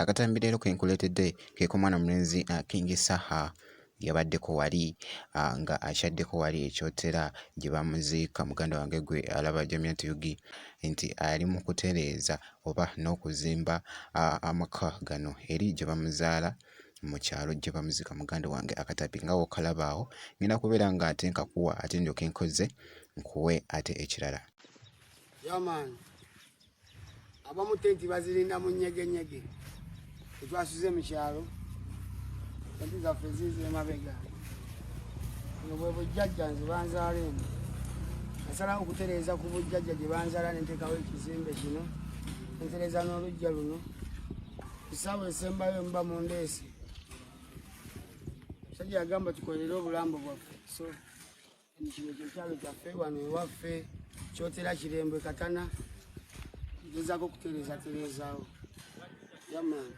Akatambi leero ke nkuleetedde ke k'omwana omulenzi King Saha yabaddeko wali nga akyaddeko wali e Kyotera gye bamuziika. Muganda wange gwe alaba Jamiat Ug nti ali mu kutereeza oba n'okuzimba amaka gano eri gye bamuzaala mu kyalo gye bamuziika. Muganda wange akatambi nga bw'okalaba awo, ngenda kubeera ng'ate nkakuwa ate ndyoke nkoze nkuwe ate ekirala. Yeah man. Abamu tenti bazirinda mu nyegenyege. Tetwasuze mu kyalo. Tenti zaffe ziizo emabega. Buno bwe bujjajja nze banzaala eno. Nasalawo okutereeza ku bujjajja gye banzaala ne nteekawo ekizimbe kino. Ne ntereeza n'oluggya luno. Essaawa esembayo muba mundeese. Musajja yagamba tukolerere obulambo bwaffe. So kino kyekyalo kyaffe wano ewaffe Kyotera Kirembwe Katana, gezaako okutereeza tereezaawo yamaani.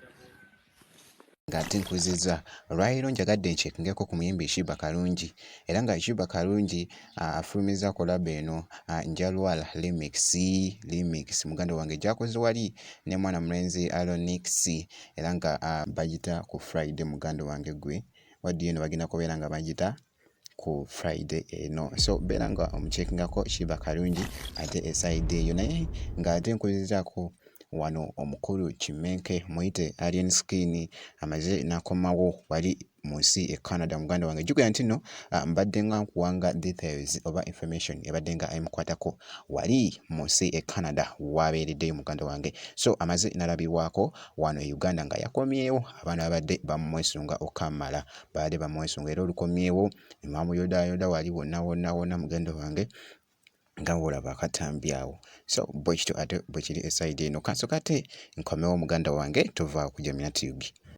Ng'ate nkuzizza olwaleero njagadde nkyekingeko ku muyimbi Sheebah Karungi era nga Sheebah Karungi afulumizza collabo eno Njalwala remix remix muganda wange gy'akoze wali ne mwana mulenzi Alonix era nga bagita ku Friday. Muganda wange gwe waddiyo eno bagenda kubeera nga bagita ku Friday eno, so beera nga omukyekingako Sheebah Karungi ate esayidi eyo. Naye ng'ate nkuzizaako wano omukulu Kimenke muyite Alien Skin amaze n'akomawo wali mu nsi e Canada. Muganda wange, jjukira nti nno mbadde nga nkuwanga details oba information ebadde nga emukwatako wali mu nsi e Canada w'abeereddeyo muganda wange. So amaze n'alabibwako wano e Uganda nga yakomyewo, abaana babadde bamwesunga okukammala, baali bamwesunga era olukomyewo ne bamuyodaayoda wali wonna wonna wonna. Muganda wange, nga bw'olaba akatambi awo, so bwe kityo ate bwe kiri esayidi eno. Kansooke ate nkomewo muganda wange, tovaawo ku Jamiat Ug.